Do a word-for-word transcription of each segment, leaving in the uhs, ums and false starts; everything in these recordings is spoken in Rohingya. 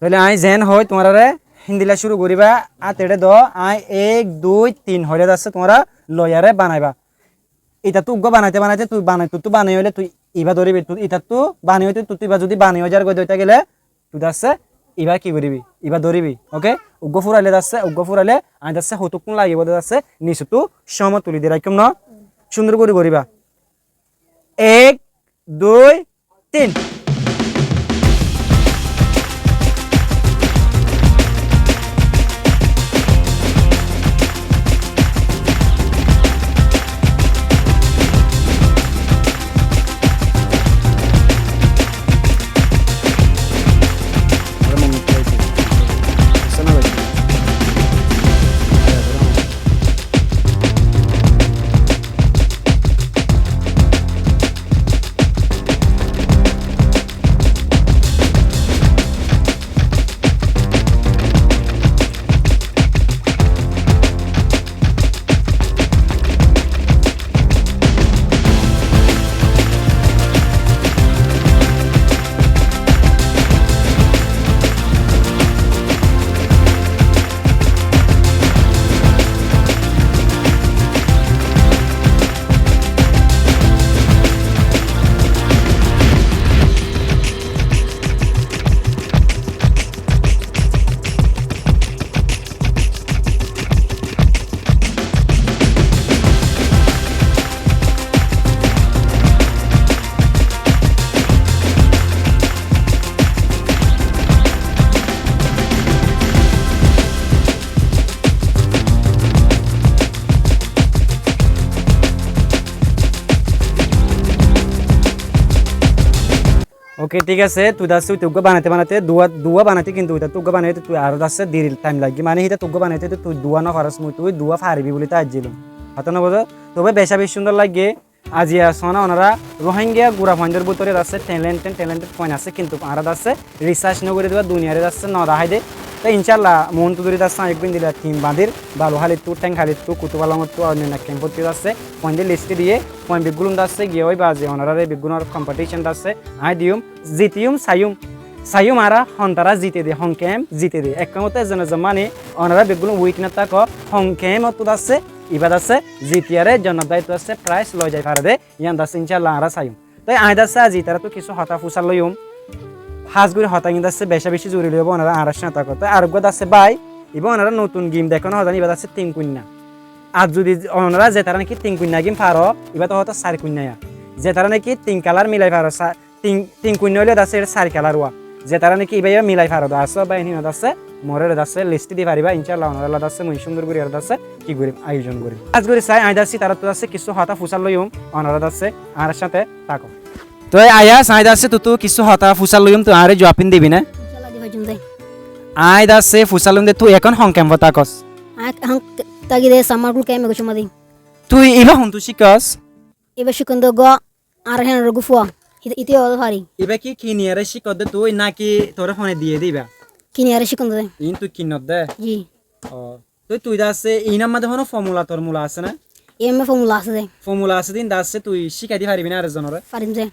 Tóile aññí zeén hoói tuáñráre héndilla cúru goríba, áteçe do, aññí ek, dui, tin hoilé de asé tuáñra loiyaré banaiba. Itattú uggúa banaite banaite tui banai, tuttú banai óile tui ibá dóribi, tu-, itattú banai óite tuttú ibá zudi banai ói zar goi de óite gele, tui de asé ibá ki goríbi? Ibá dóribi, oke? Uggúa fúraile de asé, uggúa fúraile aññí de asé hotókkun lagibó de asé nisottú cómot tuli di raikkóm no? Cúndor gorí goríba. Ek, dui, tin. Oke, thík asé, tui de asé, tui uggúa banaite banaite, duwá, duwá banaite kintu itattú uggúa banaite tui aró de asé deri thaim laiggé. Mane itattú uggúa banaite tui duwá no faros, mui tui duwá faribi buli tai aijjílum. Hotá no buzó? Tobe beca beci cúndor laiggé. Aziya sóna onora Rohingya gura fuaindor bútore de asé talented, talented fuain asé, kintu añára de asé research no gorí de ba duniyare de asé no dahái de. Te incállah, muúntu dóri de asé aññí eggúa endilla team bañdir, balu hálittú, théng hálittú, kutubalongottú, ar oinno oinno kempottú de asé fuaindor list diyé, fuain beggúlun de asé giyé óiba aziya onoráre beggúnor competition de asé aññí diyum, zitiyum, saiyum. Saiyum añára hontará zite de, hon kemp zite de. Ek kempottú ezon ezon mani onorá beggúlun wait no táko, hon kempottú de asé, ibá de asé zitiyaré jonnot daittú de asé prize loi zai fare de. Yián de asé incállah añára saiyum. Toi aññí de asé aijja itarattu kissú hotá fusár loiyum. Hás gorí hotá gín de asé beca beci zuri loiyó, onorá añárar cáñte táko. Toi areggúa de asé bái, ibá onorá notun game dekó no, hozani ibá de asé tin kuinna. Ar zudi onorá zetará náki tin kuinna gín faro, ibá to hotá sair kuinna ya. Zetará náki tin kalar milai faro, sa-, tin, tin kuinna óile de asé sair kalar uá. Zetará náki ibá ibá milai faro de asé, bái hín de asé, moré de asé list di faribá, incállah onorálla de asé mui cúndor gorí ar de asé ki gorim, ayojon gorim. Hás gorí sai aññí de asé itarattu de asé kissú hotá fusár loiyum, onorá de asé añárar cáñte táko. Toi Ayas, aññí de asé tuttú kissú hotá fusár loiyum, tui añáre juab hín dibi né? Incállah di faijjum de. Aññí de asé fusár loiyum de, tui ehón hon kempot tákos? Aññí ehón táki de Samarkund kemp Egucumadi. Tui ibá hontú cíkos? Ibá cíkkon de uggúa añárar hénor uggúa fua. Ite, ite ói fari. Ibá ki kiniyaré cíkos de tui náki toré hone diyé de ibá? Kiniyaré cíkkon de. Iín tui kinnot de? Ji. O. Toi tui de asé, iín ammá de honó fomula tormula asé né? Iín ammá fomula asé de. Fomula asé de, iín de asé tui cíkai di faribi né arekzonoré? Farim de.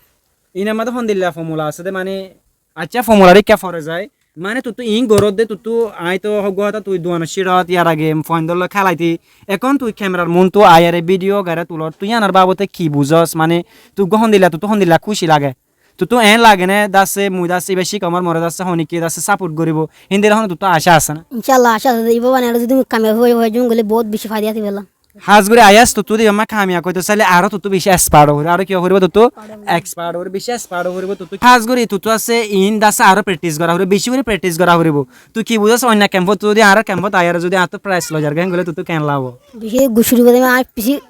Iín ammá de hondilla fomula asé de, mani, accá, fomula rikká fore zai. Mani, tuttú iín gorós de, tuttú aññí to hoggúa hotá tui duanor cíçot, yar age fuaindór loi kélaiti. Ehón tui kemerar muúntu aiyaré bídiyo gairá tulor, tui yíanor babote ki buzós? Mani, tui uggúa hondilla, tuttú hondilla kúci lage? Tuttú eén lage né, de asé, mui de asé, ibá cíkomor, moré de asé, honikké de asé support goríbo, héndilla honó tuttú acá asé né? Incállah, acá asé. Ibá banailé zudi mui kamiyab ói, ói zaiyum goilé bout beci faida asé ibálla. Hás gorí Ayas, tuttú de ibá kamiyab óito sailé aró tuttú beci expert ói foribó, aró ki ói foribó tuttú? Expert ói foribó, beci expert ói foribó tuttú. Hás gorí tuttú asé, iín de asé aró practice gorá foribó, beci gorí practice gorá foribó. Tui ki buzós, oinno kempot zudi añárar kempot aiyaré zudi añáttu prize loi zargói, hénggoillé tuttú keén lagibó? Beci gucuri bade, aññí beci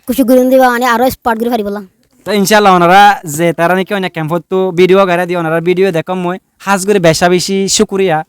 kucíc gorí diba, mani aró expert gorí faribólla. Toi incállah onorá zetará náki oinno kempottú bídiyo gairá di onorár bídiyo dekóm mui, hás gorí beca beci cúkuriya.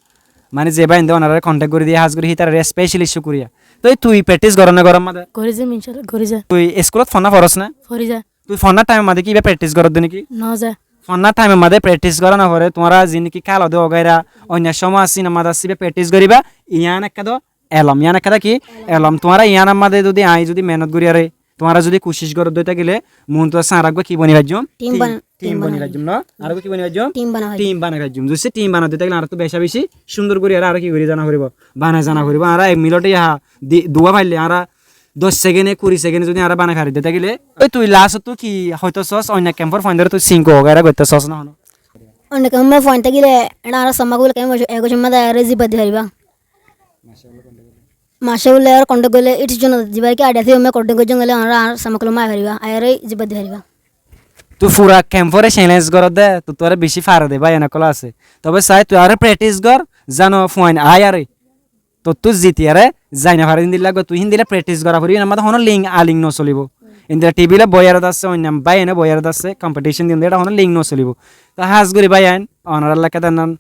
Mani ze báinde onoráre contact gorí diyé hás gorí hítararé specially cúkuriya. Toi tui practice gorós né gór ammá de? Gorí zai, incállah gorí zai. Tui iskúlot fonná forós né? Forí zai. Tui fonnár thaimor mazé ki ibá practice gorós de náki? No zai. Fonnár thaimor mazé practice gorá no foré, tuáñra ziín náki kéla de uggúa gairá, oinno cómot asé, iín ammá de asé ibá practice goríba, yián ekká de elom, yián ekká de ki? Elom. Elom. Tuáñra yián ammá de zudi aññí zudi mehénot gorí aré, Tuáñra zodi kucíc goródde tákile, muúntu asé añára eggúa ki boni faijjum? Tim, tim boni faijjum, no? Añára eggúa ki boni faijjum? Tim banai faijjum. Tim banai faijjum. Zodi tim banadde tákile añárattú beca beci cúndor gorí aró, aró ki gorí zana foribó? Banai zana foribó. Añára ek minute ya di-, duwa faille añára doc sekende, kuri sekende zodi añára banai faridde tákile, ói tui last ottú ki hoitó sós, oinno kemfor fuaindóre tui sinko gaira goittó sós no hono? Oinno kemfor fuain tákile, eçé añára Samma Kula kemfor ego cumma da añáre ziba di fariba. Masha Allah, añáre kontek goille, its zone zibá ki aidea asé, ume kontek goijjón goille, añára añár Samma Kula mai fariba, aiyóre ziba di fariba. Tui fura kemfore challenge goródde, tui tuáre beci fare de bái, ene kula asé. Tobe sai tui añáre practice gor, zano fuain aiyóre. Tottú zitiyóre zai no fare, híndilla goi tui híndilla practice gora foribo, iyan made hono link alink no solibo. Híndilla T V loi boiyóre dasse, oinno bái ene boiyóre dasse, competition diyonde, eta hono link no solibo. To hás gorí bái ain, onoralla keda nan,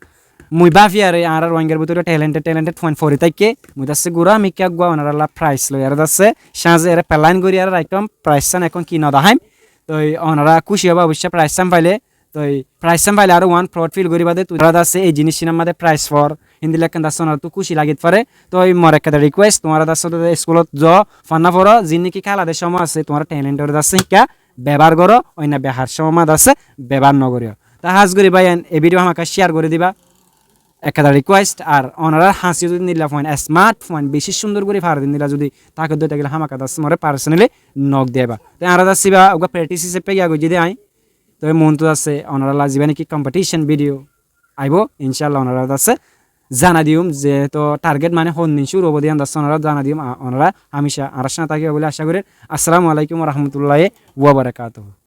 mui báfi aré, añára Rohingyar bútore talented, talented fuain fori táikke, mui dasse gura mikká eggúa onoralla prize loiyóre dasse, sañze ere plan gorí aré raikkóm, prize san ekkón ki no daháim. Toi onora kúci óiba oboicce prize san faile, toi prize san faile aró one proud feel goríba de, tui onora dasse ei jinis inar made prize for, híndilla ekkán dasse onorattú kúci lagit fare. Toi mor ekkán request, tuáñra dasse de school ot zo, fanna foro, zin niki kala de cómot asé, tuáñra talent ore dasse hikká, bebohar goró, oinno behar cómot asé, bebohar no goríyo. Te hás gorí bái ain, e video hámaka share gorí diba. Ekkán request, ar onorar hañsiyot zodi nilla fuain, smart fuain, beci cúndor gorí fare de nilla zodi táke de tákile hámaka dasse more personally nok diba. Te añára dasse iba uggúa practice hísabe giya goijjí de ain. Toi muúntu dasse onoralla zibá niki competition video aibo, incállah onorare dasse zanai diyum, zehetu target mane hondin cúru óibo de yián dasse onorare zanai diyum, a-, onora hámica añárar sáñte tákiba buli acá gorir. Assalamu alaikum wa rahmatullahi wa barakatuhu.